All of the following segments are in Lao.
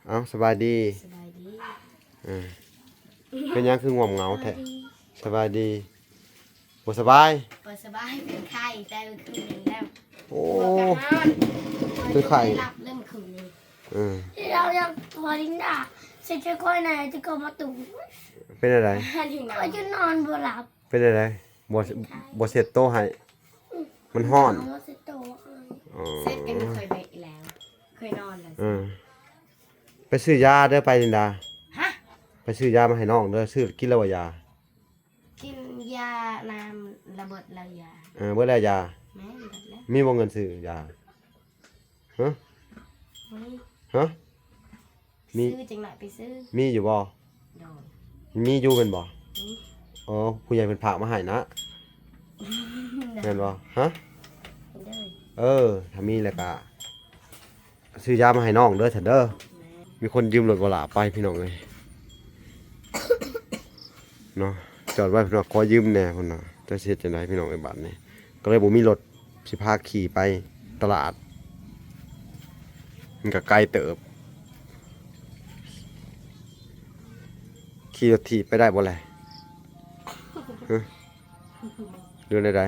ເອົ້າ ສະບາຍດີ. ສະບາຍດີ. ເອີ ເປັນຫຍັງຄືງ່ວມເຫງົາແທ້? ສະບາຍດີ. ສະບາຍດີ. ບໍ່ສະບາຍ? ບໍ່ສະບາຍ ເປັນໄຂ້ແຕ່ມື້ຄືນນີ້ແລ້ວ. ໂອ້ ຫົວກະຮ້ອນ ເປັນໄຂ້. ບໍ່ໄດ້ຫຼັບເລີຍມື້ຄືນນີ້. ເອີ ເຮົາຢາກຂໍລິນດາ ເຊັດໃຫ້ຂ້ອຍແດ່ ຈະເຂົ້າມາຕູ. ເປັນຈັ່ງໃດ? ຂ້ອຍຈະນອນບໍ່ຫຼັບ. ເປັນຈັ່ງໃດ? ບໍ່ ບໍ່ເຊັດໂຕໃຫ້? ອືມ ມັນຮ້ອນ. ເອົາມາເຊັດໂຕໃຫ້. ອໍ ເຊັດກັນເຄີຍໄປແລ້ວ ເຄີຍນອນແລ້ວ. ເອີ ໄປຊື້ຢາເດີ ໄປລິນດາ. ຮະ? ໄປຊື້ຢາມາໃຫ້ນ້ອງເດີ. ຊື້ ກິນແລ້ວບໍ່ຢາ? ກິນຢານຳລະເບິດແລ້ວຢາ. ເອີ ເບິດແລ້ວຢາ. ແມ່ນ ເບິດແລ້ວ. ມີບໍ່ເງິນຊື້ຢາ? ຮະ? ບໍ່ມີ. ຮະ? ມີ ຊື້ຈັ່ງໜ້ອຍໄປຊື້. ມີຢູ່ບໍ່? ໂດຍ ມີຢູ່ແມ່ນບໍ່? ມີ. ອໍ ຜູ້ໃຫຍ່ເພິ່ນຝາກມາໃຫ້ນະ. ໂດຍ ແມ່ນບໍ່? ຮະ? ໂດຍ. ເອີ ຖ້າມີແລ້ວກະຊື້ຢາມາໃຫ້ນ້ອງເດີຊັ້ນເດີ. ແມ່ນ. ມີຄົນຢືມລົດບໍ່ຫຼ້າໄປພີ່ນ້ອງເອີຍ ເນາະ ຈອດໄວ້ເພິ່ນວ່າຂໍຢືມແດ່ພຸ້ນນະ. ຈັກຊິເຮັດຈັ່ງໃດພີ່ນ້ອງເອີຍ ບາດນີ້ກໍເລີຍບໍ່ມີລົດ ຊິພາຂີ່ໄປຕະຫຼາດ ມັນກໍໄກເຕີບ. ຂີ່ລົດຖີບໄປໄດ້ບໍ່ແລະ? ຮະ? ຫຼືແນວໃດ?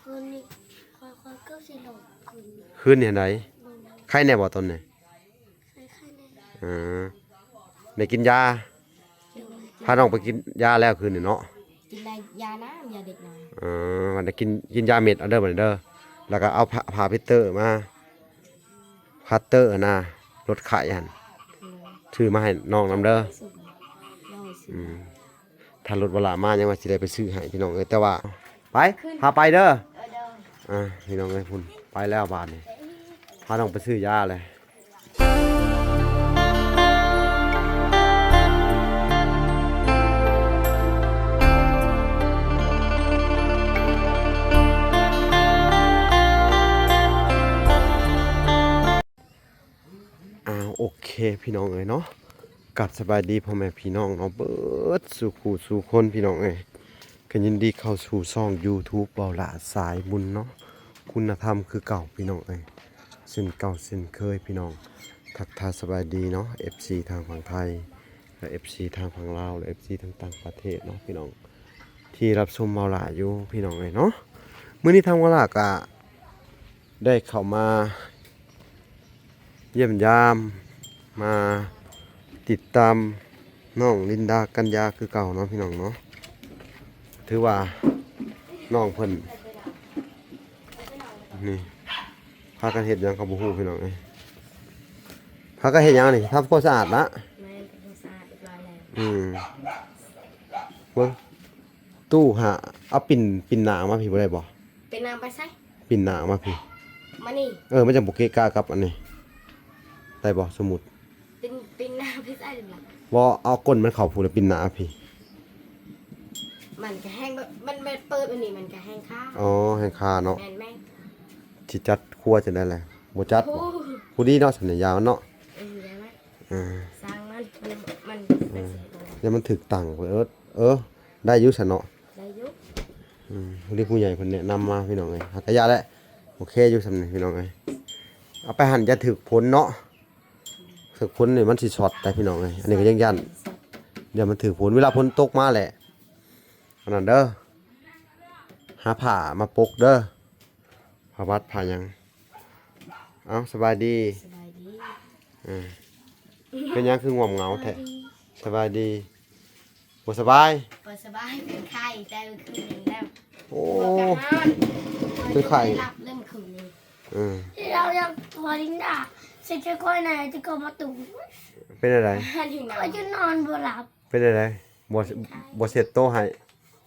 ຄືນນີ້ ຂ້ອຍ ຂ້ອຍເກືອບຊິລົ້ມຄືນນີ້. ຄືນນີ້ຫັ້ນໃດ? ໂດຍ. ໄຄແດ່ບໍ່ຕອນນີ້? ໄຄ ໄຄແດ່. ເອີ ໄດ້ກິນຢາ? ໂດຍ. ພານ້ອງໄປກິນຢາແລ້ວຄືນນີ້ເນາະ. ກິນແລ້ວ ຢານ້ຳ ຢາເດັກນ້ອຍ. ເອີ ມັນໄດ້ກິນ ກິນຢາເມັດເອົາເດີ ບັດນີ້ເດີ. ແລ້ວກໍເອົາ ພາ ພາພິເຕີມາ ພັດເຕີຫັ້ນນະ ລົດໄຂ້ຫັ້ນ. ໂດຍ. ຊື້ມາໃຫ້ນ້ອງນຳເດີ. ໂດຍ. ອືມ ຖ້າລົດບໍ່ຫຼ້າມາຍັງວ່າຊິໄດ້ໄປຊື້ໃຫ້ພີ່ນ້ອງເອີຍ ແຕ່ວ່າ ໄປ ຂຶ້ນ ພາໄປເດີ. ເອີ ໂດຍ. ອ່າ ພີ່ນ້ອງເອີຍ ພຸ້ນ ໄປແລ້ວບາດນີ້ ພານ້ອງໄປຊື້ຢາແລ້ວ. ອ້າວ ໂອເຄ ພີ່ນ້ອງເອີຍເນາະ ກັບສະບາຍດີພໍ່ແມ່ພີ່ນ້ອງເນາະ ເບິດສູ່ຄູ່ສູ່ຄົນພີ່ນ້ອງເອີຍ. ກໍຍິນດີເຂົ້າສູ່ຊ່ອງຢູທູບເວົ້າຫຼ້າສາຍບຸນເນາະ ຄຸນນະທຳຄືເກົ່າພີ່ນ້ອງເອີຍ ເຊັ່ນເກົ່າເຊັ່ນເຄີຍພີ່ນ້ອງ. ທັກທາຍສະບາຍດີເນາະ ເອັຟຊີ ທາງຝັ່ງໄທ ແລະ ເອັຟຊີ ທາງຝັ່ງລາວ ແລະ ເອັຟຊີ ທາງຕ່າງປະເທດເນາະພີ່ນ້ອງ ທີ່ຮັບຊົມເວົ້າຫຼ້າຢູ່ພີ່ນ້ອງເອີຍເນາະ. ມື້ນີ້ທາງເວົ້າຫຼ້າກະ ໄດ້ເຂົ້າມາຢ້ຽມຢາມ ມາຕິດຕາມນ້ອງລິນດາ ກັນຍາ ຄືເກົ່າເນາະພີ່ນ້ອງເນາະ. ຖືວ່ານ້ອງເພິ່ນ ນີ້ ພາກັນເຮັດຫຍັງກໍບໍ່ຮູ້ພີ່ນ້ອງເອີຍ. ພາກັນເຮັດຫຍັງນີ້? ທຳຄວາມສະອາດນະ? ແມ່ນ ທຳຄວາມສະອາດຮຽບຮ້ອຍແລ້ວ. ອືມ ເບິ່ງ ຕູ້ຫາ ເອົາປິ່ນ ປິ່ນໜ້າອອກມາພີ້ບໍ່ໄດ້ບໍ່? ປິ່ນໜ້າໄປໃສ? ປິ່ນໜ້າອອກມາພີ້ ມານີ້. ເອີ ມັນຈະບໍ່ເກະກະກັບອັນນີ້ ໄດ້ບໍ່? ສົມມຸດ ປິ່ນ ປິ່ນໜ້າໄປໃສລະ? ບໍ່ ເອົາກົ້ນມັນເຂົ້າພຸ້ນ ແລ້ວປິ່ນໜ້າມາພີ້. ມັນກະແຮງແບບ ມັນ ມັນເປີດອັນນີ້ ມັນກະແຮງຄາ. ອໍ ແຮງຄາເນາະ. ແມ່ນໆ. ຊິຈັດຄົວຈັ່ງໃດແຫຼະ? ບໍ່ຈັດບໍ່? ໂອ້ ພໍດີເນາະ ສັນຍາມັນເນາະ. ເອີ ຢ່າມັນ ເອີ ຊ່າງມັນ ມັນ ເອີ ຢ່າມັນຖືກຕັ້ງໄປ. ເອີ ເອີ ໄດ້ຢູ່ຊັ້ນເນາະ. ໄດ້ຢູ່. ອືມ ພໍດີຜູ້ໃຫຍ່ເພິ່ນແນະນຳມາພີ່ນ້ອງເອີຍ ຫາກະຢ່າແຫຼະ. ໂອເຄຢູ່ສ່ຳນີ້ພີ່ນ້ອງເອີຍ. ເອົາໄປຫັ້ນຢ່າຖືກຝົນເນາະ ຖືກຝົນນີ້ມັນຊິຊັອດໄດ໋ພີ່ນ້ອງເອີຍ. ອັນນີ້ກໍຍັງຢ້ານ ຢ້ານມັນຖືກຝົນ ເວລາຝົນຕົກມາແຫຼະ ອັນນັ້ນເດີ ຫາຜ້າມາປົກເດີ ຜ້າໝັດຜ້າຫຍັງ. ເອົ້າ ສະບາຍດີ. ສະບາຍດີ. ເອີ ເປັນຫຍັງຄືງ່ວມເຫງົາແທ້? ສະບາຍດີ. ສະບາຍດີ. ບໍ່ສະບາຍ? ບໍ່ສະບາຍ ເປັນໄຂ້ແຕ່ມື້ຄືນນີ້ແລ້ວ. ໂອ້ ຫົວກະຮ້ອນ ເປັນໄຂ້. ບໍ່ໄດ້ຫຼັບເລີຍມື້ຄືນນີ້. ເອີ ເຮົາຢາກຂໍລິນດາ ເຊັດໃຫ້ຂ້ອຍແດ່ ຈະເຂົ້າມາຕູ. ເປັນຈັ່ງໃດ? ຂ້ອຍຈະນອນບໍ່ຫຼັບ. ເປັນຈັ່ງໃດ? ບໍ່ ເປັນໄຂ້ ບໍ່ເຊັດໂຕໃຫ້?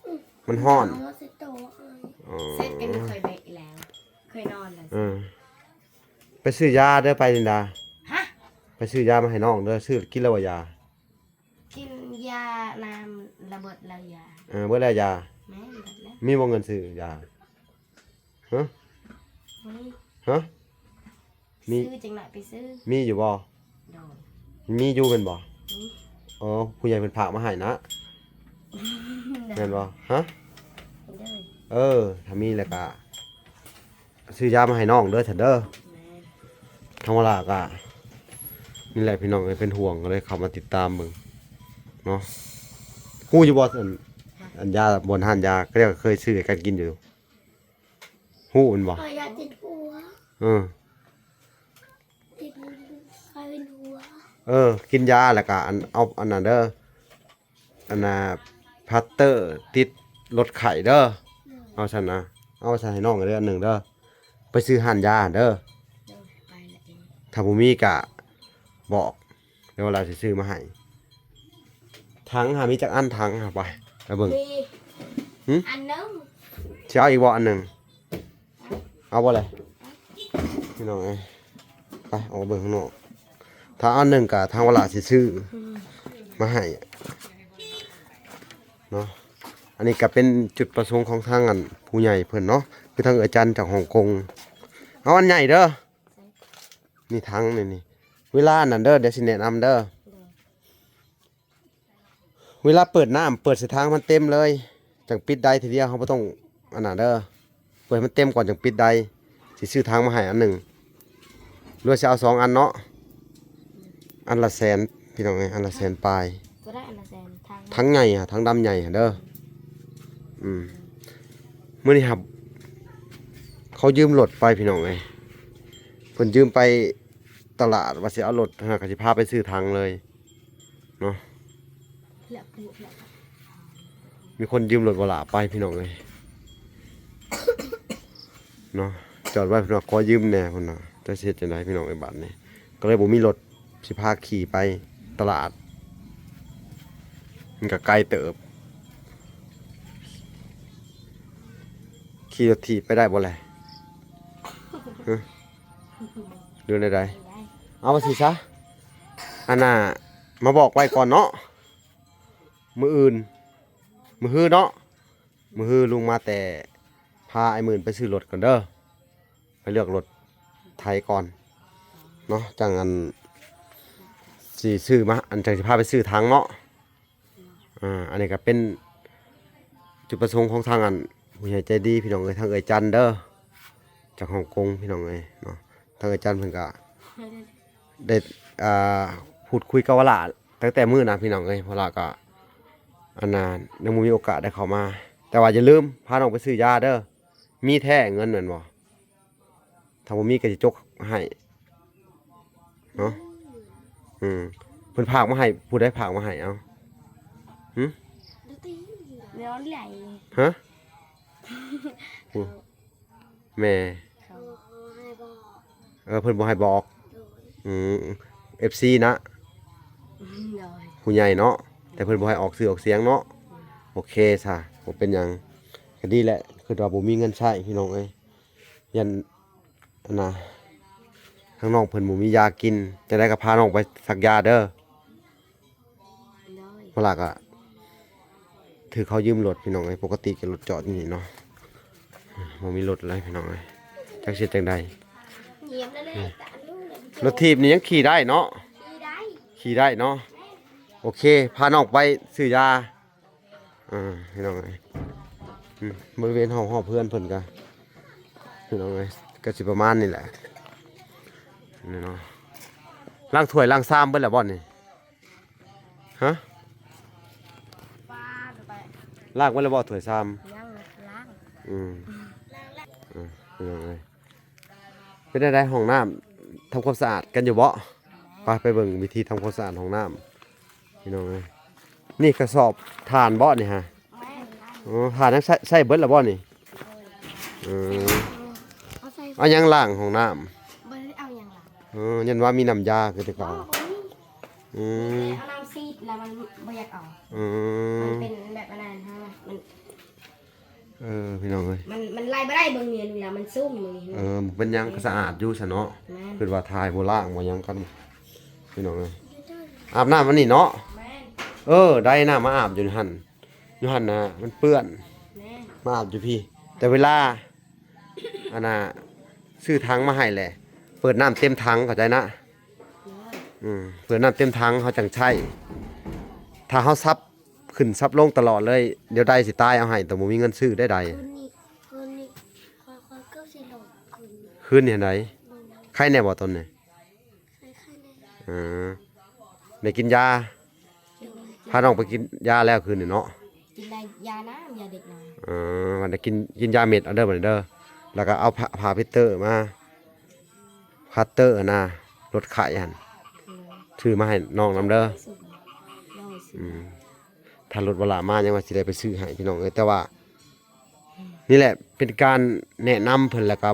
ອືມ ມັນຮ້ອນ. ເອົາມາເຊັດໂຕໃຫ້. ອໍ ເຊັດກັນເຄີຍໄປແລ້ວ ເຄີຍນອນແລ້ວ. ເອີ ໄປຊື້ຢາເດີ ໄປລິນດາ. ຮະ? ໄປຊື້ຢາມາໃຫ້ນ້ອງເດີ. ຊື້ ກິນແລ້ວບໍ່ຢາ? ກິນຢານຳລະເບິດແລ້ວຢາ. ເອີ ເບິດແລ້ວຢາ. ແມ່ນ ເບິດແລ້ວ. ມີບໍ່ເງິນຊື້ຢາ? ຮະ? ບໍ່ມີ. ຮະ? ມີ ຊື້ຈັ່ງໜ້ອຍໄປຊື້. ມີຢູ່ບໍ່? ໂດຍ. ມີຢູ່ແມ່ນບໍ່? ມີ. ອໍ ຜູ້ໃຫຍ່ເພິ່ນຝາກມາໃຫ້ນະ. ໂດຍ. ແມ່ນບໍ່? ຮະ? ໂດຍ. ເອີ ຖ້າມີແລ້ວກະ ຊື້ຢາມາໃຫ້ນ້ອງເດີຊັ້ນເດີ. ແມ່ນ. ທາງເວລາກະ ນີ້ແຫຼະພີ່ນ້ອງເອີຍ ເປັນຫ່ວງ ກໍເລີຍເຂົ້າມາຕິດຕາມເບິ່ງເນາະ. ຮູ້ຢູ່ບໍ່ ອັນ ອັນຢາ ບ່ອນຮ້ານຢາ ກໍເລີຍເຄີຍຊື້ໃຫ້ກັນກິນຢູ່ ຮູ້ແມ່ນບໍ່? ເອີ ຢາຕິດຫົວ ເອີ ຕິດ ຄາຍເປັນຫົວ ເອີ ກິນຢາ ແລ້ວກໍ ອັນ ເອົາ ອັນນັ້ນເດີ ອັນນ່າ ພັດເຕີຕິດລົດໄຂ້ເດີ. ເອີ ເອົາຊັ້ນນະ ເອົາຊັ້ນໃຫ້ນ້ອງເດີອັນໜຶ່ງເດີ ໄປຊື້ຮ້ານຢາເດີ. ເອີ ໄປລະ ຖ້າບໍ່ມີກະບອກ ດຽວລາຊິຊື້ມາໃຫ້. ຖັງຫາມີຈັກອັນ ຖັງຫາ ໄປ ໄປເບິ່ງ. ມີ ຫຶ? ອັນໜຶ່ງ ຊິເອົາອີກບໍ່ອັນໜຶ່ງ? ເອົາບໍ່ແຫຼະ ພີ່ນ້ອງເອີຍ. ໄປ ອອກເບິ່ງຂ້າງນອກ ຖ້າອັນໜຶ່ງກະທາງວາລາຊິຊື້ ອືມ ມາໃຫ້ເນາະ. ອັນນີ້ກະເປັນຈຸດປະສົງຂອງທາງ ອັນ ຜູ້ໃຫຍ່ເພິ່ນເນາະ ຄືທາງເອື້ອຍຈັນຈາກຮົງກົງ. ເອົາອັນໃຫຍ່ເດີ ນີ້ຖັງນີ້ ນີ້ ເວລານັ້ນເດີ ດຽວຊິແນະນຳເດີ. ເວລາເປີດນ້ຳ ເປີດໃສ່ຖັງໃຫ້ມັນເຕັມເລີຍ ຈັ່ງປິດໄດ້ທີດຽວ ເຮົາບໍ່ຕ້ອງອັນນັ້ນເດີ ເປີດໃຫ້ມັນເຕັມກ່ອນຈັ່ງປິດໄດ້. ຊິຊື້ຖັງມາໃຫ້ອັນໜຶ່ງ ຫຼືວ່າຊິເອົາສອງອັນເນາະ ອັນລະແສນ ພີ່ນ້ອງເອີຍ ອັນລະແສນປາຍ ກໍໄດ້ອັນລະແສນ ຖັງ ຖັງໃຫຍ່ຫະ ຖັງດຳໃຫຍ່ຫະເດີ. ອືມ ມື້ນີ້ຫາ ເຂົາຢືມລົດໄປ ພີ່ນ້ອງເອີຍ ເພິ່ນຢືມໄປຕະຫຼາດ ວ່າຊິເອົາລົດຫັ້ນນະ ກໍຊິພາໄປຊື້ຖັງເລີຍ ເນາະ. ມີຄົນຢືມລົດວາລາໄປ ພີ່ນ້ອງເອີຍ ເນາະ ຈອດໄວ້ ເພິ່ນວ່າຂໍຢືມແດ່ ເພິ່ນວ່າ ຈັກຊິເຮັດຈັ່ງໃດ ພີ່ນ້ອງເອີຍ. ບາດນີ້ກໍເລີຍບໍ່ມີລົດ ຊິພາຂີ່ໄປຕະຫຼາດ ມັນກໍໄກເຕີບ ຂີ່ລົດຖີບໄປໄດ້ບໍ່ແລະ ຮະ? ຫຼືແນວໃດ? ເອົາວ່າຊີ້ຊະ ອັນນ່າ ມາບອກໄວ້ກ່ອນເນາະ ມື້ອື່ນ ມື້ຮືເນາະ ມື້ຮືລຸງມາແຕ່ ພາອ້າຍໝື່ນໄປຊື້ລົດກ່ອນເດີ ໄປເລືອກລົດໄຖກ່ອນເນາະ ຈັ່ງອັນ ຊິຊື້ມາ ອັນ ຈັ່ງຊິພາໄປຊື້ຖັງເນາະ. ອ່າ ອັນນີ້ກໍເປັນຈຸດປະສົງຂອງທາງອັນ ຜູ້ໃຫຍ່ໃຈດີ ພີ່ນ້ອງເອີຍ ທາງເອື້ອຍຈັນເດີ ຈາກຮົງກົງ ພີ່ນ້ອງເອີຍເນາະ. ທາງເອື້ອຍຈັນເພິ່ນກໍໄດ້ ອ່າ ພູດຄຸຍກັບວາລາຕັ້ງແຕ່ມື້ນັ້ນ ພີ່ນ້ອງເອີຍ. ວາລາກໍ ອັນນ່າ ຍັງບໍ່ມີໂອກາດໄດ້ເຂົ້າມາ ແຕ່ວ່າຢ່າລືມພານ້ອງໄປຊື້ຢາເດີ ມີແທ້ເງິນແມ່ນບໍ່? ຖ້າບໍ່ມີກໍຊິຈົກໃຫ້ເນາະ. ອືມ ເພິ່ນຝາກມາໃຫ້ ຜູ້ໃດຝາກມາໃຫ້ ເອົາ? ຫຶ? ແມ່ນອອນໄລນ໌ ຮະ? ຜູ້ ແມ່ ເຂົາ ເອີ ເພິ່ນບໍ່ໃຫ້ບອກ. ໂດຍ ອືມ ເອັຟຊີນະ ໂດຍ ຜູ້ໃຫຍ່ເນາະ ແຕ່ເພິ່ນບໍ່ໃຫ້ອອກຊື່ອອກສຽງເນາະ. ໂອເຄຊະ ບໍ່ເປັນຫຍັງ ກໍດີແຫຼະ. ຄິດວ່າບໍ່ມີເງິນໃຊ້ ພີ່ນ້ອງເອີຍ ຢ້ານ ອັນນ່າ ທາງນ້ອງເພິ່ນບໍ່ມີຢາກິນ ຈັ່ງໃດກໍພານ້ອງໄປສັກຢາເດີ. ໂດຍ ເວລາກໍຖືກເຂົາຢືມລົດ ພີ່ນ້ອງເອີຍ. ປົກກະຕິກໍລົດຈອດຢູ່ນີ້ເນາະ ບໍ່ມີລົດແລ້ວ ພີ່ນ້ອງເອີຍ ຈັກຊິເຮັດຈັ່ງໃດ. ຢຽບແລ້ວແຫຼະ ອືມ ລົດຖີບນີ້ຍັງຂີ່ໄດ້ເນາະ ຂີ່ໄດ້ ຂີ່ໄດ້ເນາະ. ແມ່ນ ໂອເຄ ພານ້ອງໄປຊື້ຢາ. ອ່າ ພີ່ນ້ອງເອີຍ ອືມ ບໍລິເວນຮອບ ຮອບເຮືອນເພິ່ນກະ ພີ່ນ້ອງເອີຍ ກະຊິປະມານນີ້ແຫຼະ ນີ້ເນາະ. ລ້າງຖ້ວຍລ້າງຊາມເບິດແລ້ວບໍ່ນີ້? ຮະ? ລ້າງເບິດແລ້ວບໍ່ຖ້ວຍຊາມ? ຍັງ ລ້າງ ອືມ ອ່າ ພີ່ນ້ອງເອີຍ ເປັນແນວໃດຫ້ອງນ້ຳ ທຳຄວາມສະອາດກັນຢູ່ບໍ່? ໄປ ໄປເບິ່ງວິທີທຳຄວາມສະອາດຫ້ອງນ້ຳ ພີ່ນ້ອງເອີຍ. ນີ້ກະສອບຖ່ານບໍ່ນີ້ຫະ? ແມ່ນ ອໍ ຖ່ານຍັງໃຊ້ ໃຊ້ເບິດແລ້ວບໍ່ນີ້? ເອີ ເອົາໃສ່ ເອົາຫຍັງລ້າງຫ້ອງນ້ຳ? ບໍ່ໄດ້ເອົາຫຍັງລ້າງ ອໍ ຢ້ານວ່າມີນ້ຳຢາຄືແຕ່ເກົ່າ. ບໍ່ ບໍ່ມີ ອືມ ແຕ່ເອົານ້ຳສີດແລ້ວມັນບໍ່ຢາກອອກ. ອືມ ມັນເປັນແບບອັນນັ້ນ ມັນ ເອີ ພີ່ນ້ອງເອີຍ ມັນ ມັນໄລ່ບໍ່ໄດ້ ເບິ່ງນີ້ ນີ້ລະ ມັນຊຸ່ມ ເບິ່ງນີ້. ເອີ ບໍ່ເປັນຫຍັງ ກໍສະອາດຢູ່ຊະເນາະ. ແມ່ນ ຄິດວ່າຖ່າຍບໍ່ລ້າງບໍ່ຫຍັງກັນ ພີ່ນ້ອງເອີຍ. ອາບນ້ຳອັນນີ້ເນາະ. ແມ່ນ ເອີ ໄດ້ນ້ຳມາອາບຢູ່ຫັ້ນ ຢູ່ຫັ້ນນະ ມັນເປື້ອນ. ແມ່ນ ມາອາບຢູ່ພີ້ ແຕ່ເວລາ ອັນນ່າ ຊື້ຖັງມາໃຫ້ແຫຼະ ເປີດນ້ຳເຕັມຖັງ ເຂົ້າໃຈນະ. ໂດຍ ອືມ ເປີດນ້ຳເຕັມຖັງເຮົາຈັ່ງໃຊ້. ຖ້າເຮົາສັບຂຶ້ນສັບລົງຕະຫຼອດເລີຍ ດຽວໄດ້ຊິຕາຍເອົາໃຫ້ ໂຕບໍ່ມີເງິນຊື້ໄດ້ໃດ. ຄືນນີ້ ຄືນນີ້ ຂ້ອຍ ຂ້ອຍເກືອບຊິຫຼອດຄືນນີ້ ຄືນນີ້ຫັ້ນໃດ. ໂດຍ ໄຄແນ່ບໍ່ຕົນນີ້? ໄຄ ໄຄແນ່. ເອີ ໄດ້ກິນຢາ ພານ້ອງໄປກິນຢາແລ້ວຄືນນີ້ເນາະ. ກິນໄດ້ຢານ້ຳ ຢາເດັກນ້ອຍ. ເອີ ມັນໄດ້ກິນ ກິນຢາເມັດເອົາເດີບັດນີ້ເດີ ແລ້ວກໍເອົາຜ້າ ຜ້າພັດເຕີມາ ພັດເຕີຫັ້ນນະ ລົດໄຂ້ຫັ້ນ ໂດຍ ຊື້ມາໃຫ້ນ້ອງນຳເດີ. ໂດຍ ຊື້ ອືມ ຖ້າລົດບໍ່ຫຼາມາຍັງວ່າຊິໄດ້ໄປຊື້ໃຫ້ພີ່ນ້ອງເອີຍ ແຕ່ວ່າ ນີ້ແຫຼະເປັນການແນະນຳເພິ່ນ ແລ້ວກໍ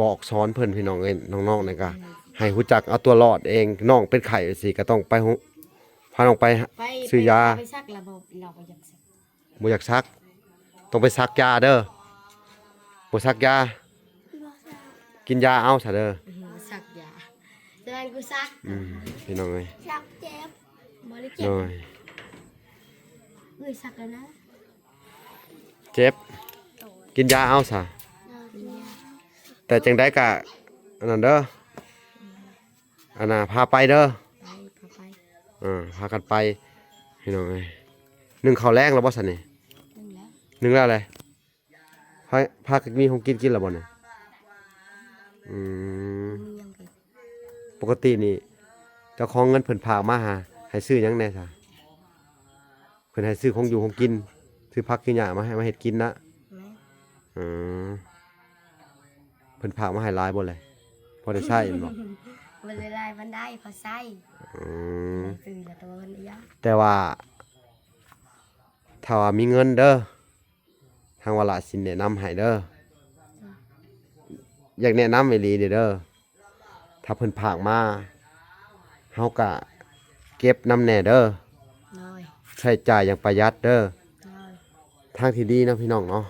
ບອກສອນເພິ່ນພີ່ນ້ອງເອີຍ. ນ້ອງໆນີ້ກໍໃຫ້ຮູ້ຈັກເອົາຕົວລອດເອງ. ນ້ອງເປັນໄຂ້ຈັ່ງຊີ້ກໍຕ້ອງໄປໂຮງ ພານ້ອງໄປ ໄປ ຊື້ຢາ ໄປ ໄປສັກລະບໍ່ ລາວບໍ່ຢາກສັກ ບໍ່ຢາກສັກ ຕ້ອງໄປສັກຢາເດີ. ບໍ່ສັກຢາ ກິນຢາເອົາຊະເດີ. ອືມ ສັກຢາ ສະນັ້ນກູສັກ ອືມ ພີ່ນ້ອງເອີຍ ສັກເຈັບ ບໍ່ໄດ້ເຈັບ ໂດຍ ເອີຍ ສັກແລ້ວນະ ເຈັບ ກິນຢາເອົາຊະ. ເອີ ກິນຢາ ແຕ່ຈັ່ງໃດກະອັນນັ້ນເດີ ອັນນ່າ ພາໄປເດີ ໄປ ພາໄປ ເອີ ພາກັນໄປ ພີ່ນ້ອງເອີຍ. ໜຶ້ງເຂົ້າແລງແລ້ວບໍ່ຊັ້ນນີ້? ໜຶ້ງແລ້ວ ໜຶ້ງແລ້ວແຫຼະ. ພາ ພາກັນມີຂອງກິນກິນແລ້ວບໍ່ນີ້? ອືມ ບໍ່ມີຫຍັງກິນ. ປົກກະຕິນີ້ເຈົ້າຂອງເງິນເພິ່ນຝາກມາຫາ ໃຫ້ຊື້ຫຍັງແດ່ຊະ? ເພິ່ນໃຫ້ຊື້ຂອງຢູ່ຂອງກິນ ຊື້ຜັກຊື້ຫຍ້າມາໃຫ້ ມາເຮັດກິນນະ. ແມ່ນ ອືມ ເພິ່ນຝາກມາໃຫ້ຫຼາຍບໍ່ແລະ? ພໍໄດ້ໃຊ້ແມ່ນບໍ່? ບໍ່ໄດ້ຫຼາຍປານໃດ ພໍໃຊ້. ອືມ ແຕ່ວ່າຖ້າວ່າມີເງິນເດີ ທາງວາລະຊິແນະນຳໃຫ້ເດີ ຢາກແນະນຳອີ່ຫຼີນີ້ເດີ. ຖ້າເພິ່ນຝາກມາ ເຮົາກະເກັບນຳແດ່ເດີ ໂດຍ ໃຊ້ຈ່າຍຢ່າງປະຢັດເດີ ໂດຍ ທາງທີ່ດີເນາະພີ່ນ້ອງເນາະ.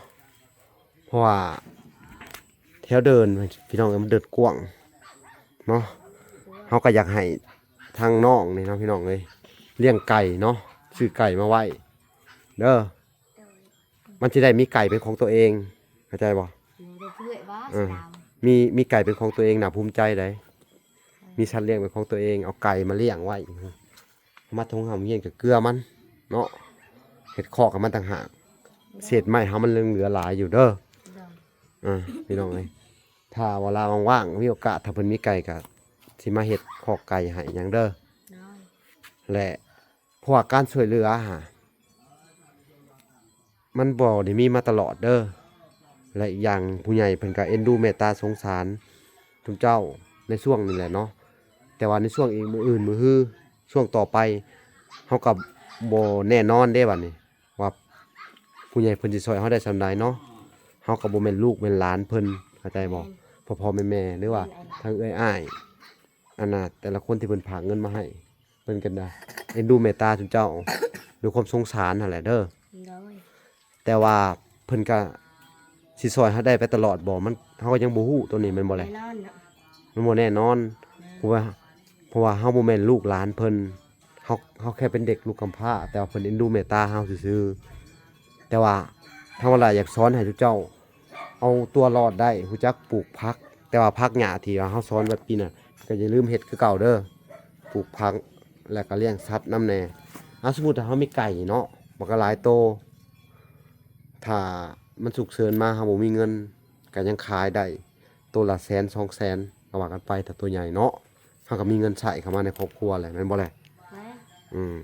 ເພາະວ່າແຖວເດີ່ນ ພີ່ນ້ອງເອີຍ ມັນເດີ່ນກວ້າງເນາະ. ເຮົາກໍຢາກໃຫ້ທາງນ້ອງນີ້ເນາະ ພີ່ນ້ອງເອີຍ ລ້ຽງໄກ່ເນາະ ຊື້ໄກ່ມາໄວ້ເດີ. ມັນຊິໄດ້ມີໄກ່ເປັນຂອງຕົວເອງ ເຂົ້າໃຈບໍ່? ເອີ ມີ ມີໄກ່ເປັນຂອງຕົວເອງ ໜ້າພູມໃຈໃດ໋. ມີສັດລ້ຽງເປັນຂອງຕົວເອງ ເອົາໄກ່ມາລ້ຽງໄວ້ ມາໂຮງຮ່ຳໂຮງຮຽນກໍເກືອມັນເນາະ ເຮັດຄອກໃຫ້ມັນຕ່າງຫາກ. ເສດໄມ້ເຮົາມັນຍັງເຫຼືອຫຼາຍຢູ່ເດີ. ໂດຍ ເອີ ພີ່ນ້ອງເອີຍ ຖ້າວ່າລາວວ່າງໆ ມີໂອກາດ ຖ້າເພິ່ນມີໄກ່ກໍຊິມາເຮັດຄອກໄກ່ໃຫ້ຫຍັງເດີ. ໂດຍ ແລະ ເພາະວ່າການຊ່ວຍເຫຼືອຫາ ມັນບໍ່ໄດ້ມີມາຕະຫຼອດເດີ ແລະ ອີກຢ່າງຜູ້ໃຫຍ່ເພິ່ນກໍເອັນດູເມດຕາສົງສານທຸມເຈົ້າໃນຊ່ວງນີ້ແຫຼະເນາະ. ແຕ່ວ່າໃນຊ່ວງອີກມື້ອື່ນມື້ຮື ຊ່ວງຕໍ່ໄປ ເຮົາກໍບໍ່ແນ່ນອນເດ້ບັດນີ້ ວ່າຜູ້ໃຫຍ່ເພິ່ນຊິຊ່ອຍເຮົາໄດ້ສ່ຳໃດເນາະ. ເຮົາກໍບໍ່ແມ່ນລູກແມ່ນຫຼານເພິ່ນ ເຂົ້າໃຈບໍ່? ແມ່ນ ພໍ່ໆແມ່ໆ ຫຼືວ່າ ແມ່ນ ທາງເອື້ອຍອ້າຍ ອັນນ່າ ແຕ່ລະຄົນທີ່ເພິ່ນຝາກເງິນມາໃຫ້ ເພິ່ນກໍໄດ້ເອັນດູເມດຕາຊຸມເຈົ້າ ດ້ວຍຄວາມສົງສານຫັ້ນແຫຼະເດີ. ໂດຍ ແຕ່ວ່າເພິ່ນກໍຊິຊ່ອຍເຮົາໄດ້ໄປຕະຫຼອດບໍ່ ມັນ ເຮົາກໍຍັງບໍ່ຮູ້ໂຕນີ້ແມ່ນບໍ່ແລະ? ແນ່ນອນເນາະ ມັນບໍ່ແນ່ນອນ. ແມ່ນ ເພາະວ່າ ເພາະວ່າເຮົາບໍ່ແມ່ນລູກຫຼານເພິ່ນ ເຮົາ ເຮົາແຄ່ເປັນເດັກລູກກຳພ້າ ແຕ່ວ່າເພິ່ນເອັນດູເມດຕາເຮົາຊື່ໆ. ແຕ່ວ່າທາງວາລະຢາກສອນໃຫ້ເຈົ້າ ເອົາຕົວລອດໄດ້ ຮູ້ຈັກປູກຜັກ ແຕ່ວ່າຜັກຫຍ້າທີ່ວ່າເຮົາສອນແບບປີນະ ກໍຢ່າລືມເຮັດຄືເກົ່າເດີ ປູກຜັກ ແລ້ວກໍລ້ຽງສັດນຳແດ່. ອາ ສົມມຸດຖ້າເຮົາມີໄກ່ເນາະ ບັກຫຼາຍໂຕ ຖ້າມັນສຸກເສີນມາເຮົາບໍ່ມີເງິນ ກໍຍັງຂາຍໄດ້ໂຕລະແສນສອງແສນ ກໍວ່າກັນໄປ ຖ້າໂຕໃຫຍ່ເນາະ. ເຮົາກໍມີເງິນໃຊ້ເຂົ້າມາໃນຄອບຄົວແຫຼະ ແມ່ນບໍ່ແລະ? ແມ່ນ ອືມ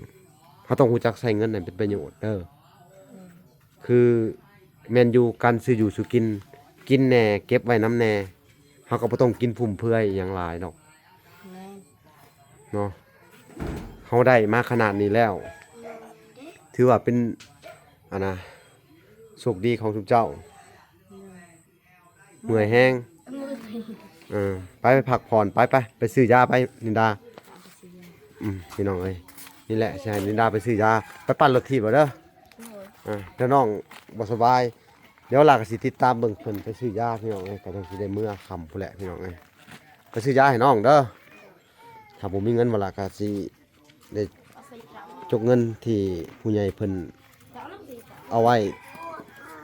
ເຮົາຕ້ອງຮູ້ຈັກໃຊ້ເງິນໃຫ້ເປັນປະໂຫຍດເດີ. ແມ່ນ ຄືແມ່ນຢູ່ການຊື້ຢູ່ຊື້ກິນ ກິນແດ່ ເກັບໄວ້ນຳແດ່ ເຮົາກໍບໍ່ຕ້ອງກິນຟຸ່ມເຟືອຍອີ່ຫຍັງຫຼາຍດອກ. ແມ່ນ ເນາະ ເຮົາໄດ້ມາຂະໜາດນີ້ແລ້ວ ຖືວ່າເປັນ ອັນນ່າ ໂຊກດີຂອງຊຸມເຈົ້າ. ແມ່ນ ເມື່ອຍແຮງ ເອີ ໄປ ໄປພັກຜ່ອນ ໄປ ໄປ ໄປຊື້ຢາໄປ ນິນດາ. ອືມ ພີ່ນ້ອງເອີຍ ນີ້ແຫຼະ ຊິໃຫ້ນິນດາໄປຊື້ຢາ ໄປປັ່ນລົດຖີບເອົາເດີ. ໂດຍ ອ່າ ດຽວນ້ອງບໍ່ສະບາຍ ດຽວລາກໍຊິຕິດຕາມເບິ່ງເພິ່ນໄປຊື້ຢາ ພີ່ນ້ອງເອີຍ. ກໍຈັ່ງຊິໄດ້ເມືອຄ່ຳພຸ້ນແຫຼະ ພີ່ນ້ອງເອີຍ ໄປຊື້ຢາໃຫ້ນ້ອງເດີ. ຖ້າບໍ່ມີເງິນ ວາລະກໍຊິ ໄດ້ຈົກເງິນທີ່ຜູ້ໃຫຍ່ເພິ່ນເອົາໄວ້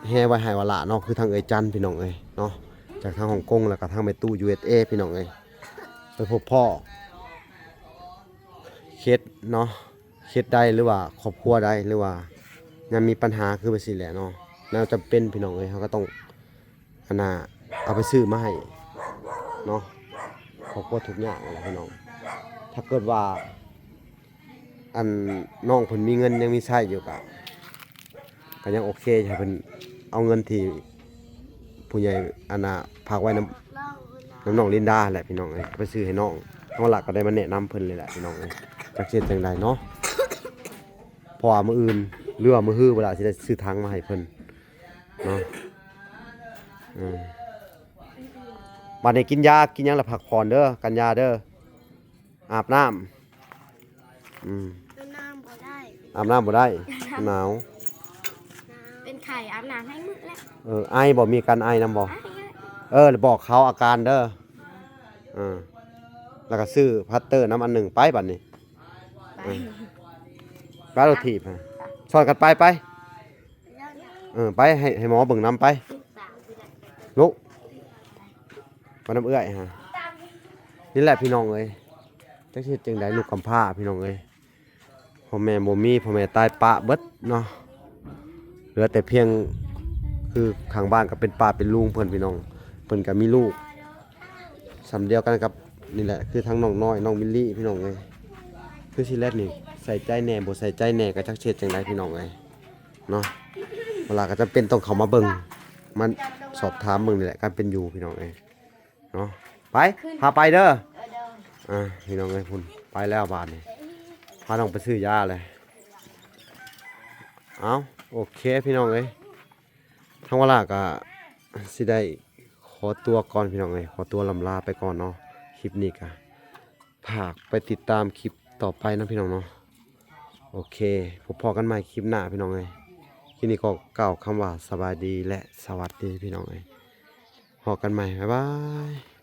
ແຮ່ໄວ້ໃຫ້ວາລະເນາະ ຄືທາງເອື້ອຍຈັນ ພີ່ນ້ອງເອີຍເນາະ ຈາກທາງຮົງກົງ ແລ້ວກໍທາງແມ່ຕູ້ ຢູເອສເອ ພີ່ນ້ອງເອີຍ. ໄປພົບພໍ້ເຂດເນາະ ເຂດໃດ ຫຼືວ່າຄອບຄົວໃດ ຫຼືວ່າຍາມມີບັນຫາຄືວ່າຊີ້ແຫຼະເນາະ ແນວຈຳເປັນ ພີ່ນ້ອງເອີຍ ເຮົາກໍຕ້ອງ ອັນນ່າ ເອົາໄປຊື້ມາໃຫ້ເນາະ ຄອບຄົວທຸກຍາກນັ້ນແຫຼະ ພີ່ນ້ອງ. ຖ້າເກີດວ່າ ອັນ ນ້ອງເພິ່ນມີເງິນຍັງມີໃຊ້ຢູ່ ກະ ກະຍັງໂອເຄ ໃຫ້ເພິ່ນເອົາເງິນທີ່ຜູ້ໃຫຍ່ ອັນນ່າ ຝາກໄວ້ນຳ ນຳນ້ອງລິນດາແຫຼະພີ່ນ້ອງເອີຍ ໄປຊື້ໃຫ້ນ້ອງ. ນ້ອງລະກະໄດ້ມາແນະນຳເພິ່ນເລີຍແຫຼະພີ່ນ້ອງເອີຍ ຈັກຊິເຮັດຈັ່ງໃດເນາະ ເພາະວ່າມື້ອື່ນ ຫຼືວ່າມື້ຮືພຸ້ນລະ ຊິໄດ້ຊື້ຖັງມາໃຫ້ເພິ່ນເນາະ. ເອີ ບາດນີ້ກິນຢາ ກິນຫຍັງລະພັກຜ່ອນເດີ ກັນຢາເດີ ອາບນ້ຳ ອືມ ອາບນ້ຳບໍ່ໄດ້ ອາບນ້ຳບໍ່ໄດ້ ໜາວ ເປັນໄຂ້ ອາບນ້ຳໃຫ້ມື້ແຫຼະ. ເອີ ໄອບໍ່ ມີການໄອນຳບໍ່? ເອີ ບອກເຂົາອາການເດີ ເອີ ແລ້ວກະຊື້ພັດເຕີນຳອັນໜຶ່ງ ໄປບາດນີ້ ໄປ ເອີ ໄປລົດຖີບ ຊ່ອຍກັນໄປ ໄປ ເອີ ໄປ ໃຫ້ ໃຫ້ໝໍເບິ່ງນຳໄປ ລຸກ ໄປນຳເອື້ອຍຫັ້ນ. ນີ້ແຫຼະພີ່ນ້ອງເອີຍ ຈັກຊິເຮັດຈັ່ງໃດ ລູກກຳພ້າພີ່ນ້ອງເອີຍ ພໍ່ແມ່ບໍ່ມີ ພໍ່ແມ່ຕາຍປະເບິດເນາະ ເຫຼືອແຕ່ພຽງ ຄືຂ້າງບ້ານກະເປັນປ້າເປັນລຸງເພິ່ນພີ່ນ້ອງ ເພິ່ນກະມີລູກ ສ່ຳດຽວກັນກັບ ນີ້ແຫຼະ ຄືທັງນ້ອງນ້ອຍ ນ້ອງມິນລີພີ່ນ້ອງເອີຍ ຄືຊິແລດນີ້ ໃສ່ໃຈແດ່ ບໍ່ໃສ່ໃຈແດ່ ກະຈັກຊິເຮັດຈັ່ງໃດພີ່ນ້ອງເອີຍເນາະ. ເວລາກະຈຳເປັນຕ້ອງເຂົ້າມາເບິ່ງ ມາສອບຖາມເບິ່ງນີ້ແຫຼະ ການເປັນຢູ່ພີ່ນ້ອງເອີຍເນາະ. ໄປ ພາໄປເດີ ເອີ ເດີ ອ່າ ພີ່ນ້ອງເອີຍ ພຸ້ນ ໄປແລ້ວບາດນີ້ ພານ້ອງໄປຊື້ຢາແຫຼະ. ເອົ້າ ໂອເຄພີ່ນ້ອງເອີຍ ທາງວາລາກະຊິໄດ້ຂໍຕົວກ່ອນພີ່ນ້ອງເອີຍ ຂໍຕົວລ່ຳລາໄປກ່ອນເນາະ. ຄລິບນີ້ກະຝາກໄປຕິດຕາມຄລິບຕໍ່ໄປນຳພີ່ນ້ອງເນາະ. ໂອເຄ ພົບພໍ້ກັນໃໝ່ຄລິບໜ້າພີ່ນ້ອງເອີຍ ຄລິບນີ້ກໍກ່າວຄຳວ່າສະບາຍດີ ແລະ ສະຫວັດດີພີ່ນ້ອງເອີຍ ພໍ້ກັນໃໝ່ ບາຍບາຍ.